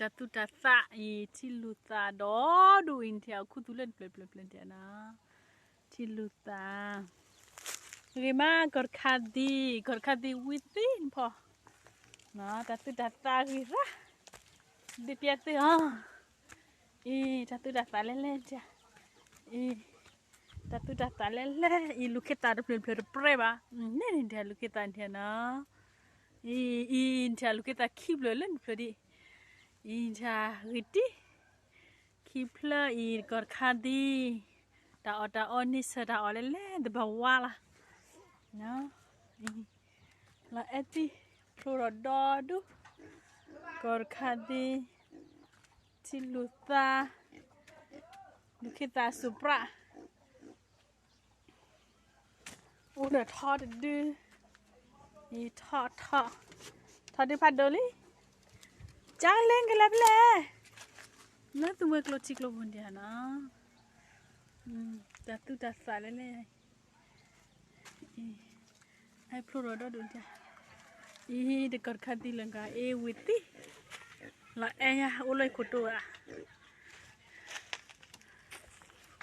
တၢ်သူၣ်တၢ်သးအံၤ ထံလူၤသးဒီဒူၣ်အံၤ နထံၣ်အီၤခူသူၣ်လၢနဖျၢၣ်ဖျၢၣ်ဖျၢၣ်နထံၣ်နၤ, ထံလူၤသး, ဂ့ၤမး ကီၢ်တခါသံ, ကီၢ်တခါသံဝံသံနဖီ, တၢ်သူၣ်တၢ်သးဂ့ၤရၣ်, ဒုးပျဲသုအီၤ, အံၤ တၢ်သူၣ်တၢ်သးလဲၣ်လဲၣ်နထံၣ်, အံၤ တၢ်သူၣ်တၢ်သးလဲၣ်လဲၣ်အံၤ လူၤခ့သးတဖျၢၣ်တဖျၢၣ်တပြဲၢ်ဘၣ်, န့ၣ်န့ၣ် နထံၣ်လူၤခ့သးနထံၣ်နၤ, အံၤ အံၤ နထံၣ်လူၤခ့သးခံဖျၢၣ်လၢနဖျၢၣ်ဒံး, အံၤ နထံၣ်ဂ့ၤတံၢ်, ခံဖျၢၣ်အံၤ ကီၢ်တခါသံ, တၢ်အီၣ်တၢ်အီန့ၢ်ဆၢတၢ်အီၣ်လဲၣ်လဲၣ် တဘၣ်ဝါလီၤ, လီၤအဲၣ်သံ, ဖျိထီၣ်ဒီဒူၣ်, ကီၢ်တခါသံ, ထံလူၤသး, လူၤခ့သးစူၤပြး, အိၣ်ဒီးထီတဒု, အံၤထီထီ, ထီဒုဖးဒိၣ်လံ, ကၢ်လဲၣ်ကလဲၣ်ဖဲလဲၣ်, လၢသူမှဲကျိထံကျိဖိဒံးနၤ, တၢ်သူၣ်တၢ်သးလဲၣ်လဲၣ်, ဟဲဖျိထီၣ်ဒီဒူၣ်ဒံး, အံၤ တကီၢ်တခါသံလၢကီၢ် အ့ဝံၤသံ, လီၤအဲၣ်ညါ အိၣ်လၢခိၣ်တိဧါ,